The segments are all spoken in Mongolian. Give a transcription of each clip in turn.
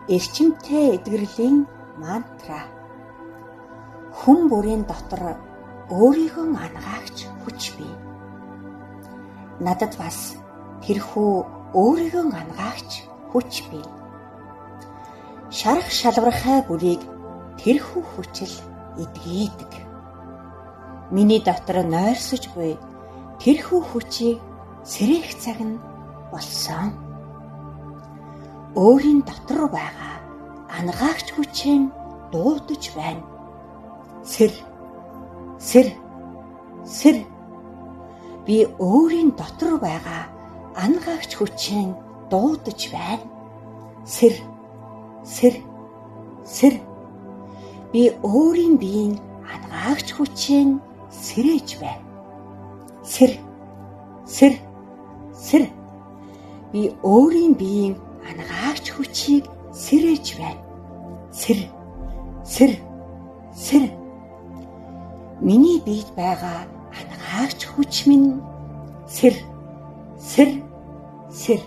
Эрчимтэй эдгэрлийн мантра. Хүн бүрийн дотор өөрийгөө ангаагч хүч бий. Надад бас тэрхүү өөрийгөө ангаагч хүч бий. Шарах шалвархай бүрийг тэрхүү хүчил эдгээдэг. Миний дотор нойрсож буй тэрхүү хүчийг сэрэх цаг нь болсон. Өөрийн дотор байгаа ангаагч хүчээ дуудаж байна. Сэр, сэр, сэр. Би өөрийн дотор байгаа ангаагч хүчээ дуудаж байна. Сэр, сэр, сэр. Би өөрийн биеийн ангаагч хүчээ сэрэж байна. Сэр, сэр, сэр. Би өөрийн биеийн ангаагч хүчийг сэрэж байна. Сэр, сэр, сэр. Миний биед байгаа ангаагч хүч минь сэр, сэр, сэр.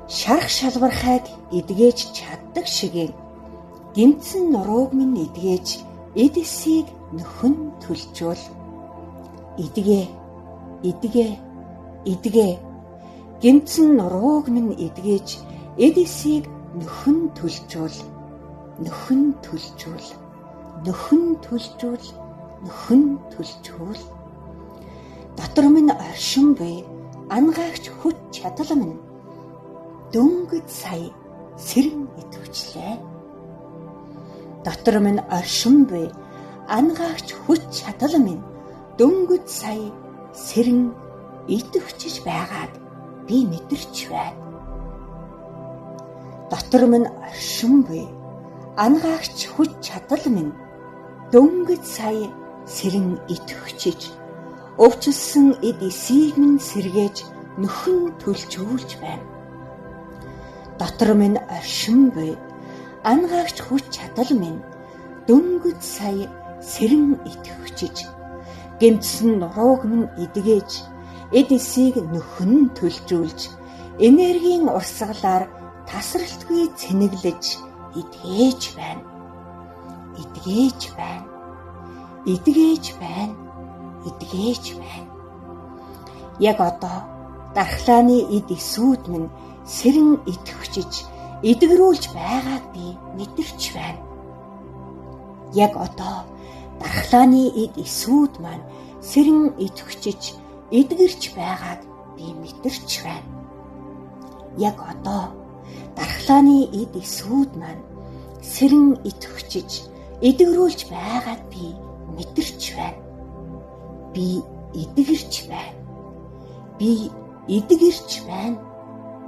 Шарах шалвархайг эдгэж чаддаг шигээ гэмтсэн нурууг минь эдгэж эд эсийг нөхөн төлжүүл. Эдгээ, эдгээ, эдгээ. Гэмтсэн нурууг минь эдгэж эд эсийг нөхөн төлжүүл. Нөхөн төлжүүл. Нөхөн төлжүүл. Нөхөн төлжүүл. Дотор минь оршин буй ангаагч хүч чадал минь дөнгөж сая сэрэн идэвхжлээ. Дотор минь оршин буй ангаагч хүч чадал минь дөнгөж сая сэрэн идэвхжиж байгааг би мэдэрч байна. Дотор минь оршин буй ангаагч хүч чадал минь дөнгөж сая сэрэн идэвхжиж өвчлсөн эд эсийг минь сэргээж нөхөн төлжүүлж байна. Дотор минь оршин буй ангаагч хүч чадал минь дөнгөж сая сэрэн идэвхжиж гэмтсэн нурууг минь эдгэж эд эсийг нөхөн төлжүүлж энергийн урсгалаар тасралтгүй цэнэглэж эдгэж байна. Эдгэж байна. Эдгэж байна. Эдгэж байна. Яг одоо дархлааны эд эсүүд минь сэрэн идэвхжиж эдгэрүүлж байгааг би мэдэрч байна. Яг одоо дархлааны эд эсүүд маань сэрэн идэвхжиж эдгэрч байгааг би мэдэрч байна. Яг одоо дархлааны эд эсүүд маань сэрэн идэвхжиж эдгэрүүлж байгааг би мэдэрч байна. Би эдгэрч байна. Би эдгэрч байна.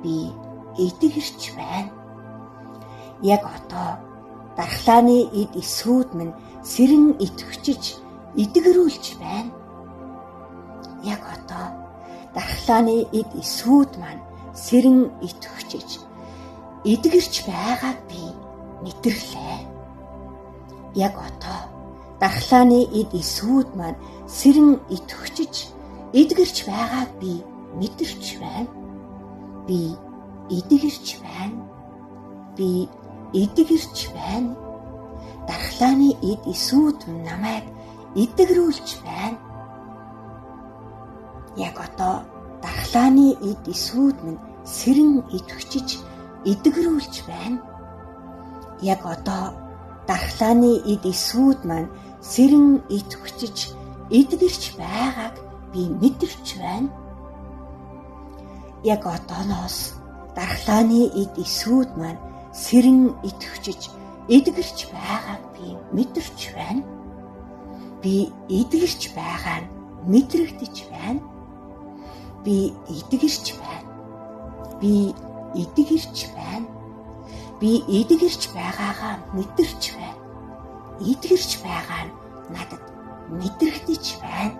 Би эдгэрч байна. Яг одоо дархлааны эд эсүүд минь сэрэн идэвхжиж эдгэрүүлж байна. Яг одоо дархлааны эд эсүүд маань сэрэн идэвхжиж эдгэрч байгааг би мэдэрлээ. Яг одоо дархлааны эд эсүүд маань сэрэн идэвхжиж эдгэрч байгааг би мэдэрч байна. Би эдгэрч байна. Би эдгэрч байна. Дархлааны эд эсүүд намайг эдгэрүүлж байна. Яг одоо дархлааны эд эсүүд минь сэрэн идэвхжиж эдгэрүүлж байна. Яг одоо дархлааны эд эсүүд маань сэрэн идэвхжиж эдгэрч байгааг би мэдэрч байна. Яг одооноос дархлааны эд эсүүд маань сэрэн идэвхжиж эдгэрч байгааг би мэдэрч байна. Би эдгэрч байгаа нь мэдрэгдэж байна. Би эдгэрч байна. Би эдгэрч байна. Би эдгэрч байгаагаа мэдэрч байна. Эдгэрч байгаа нь надад мэдрэгдэж байна.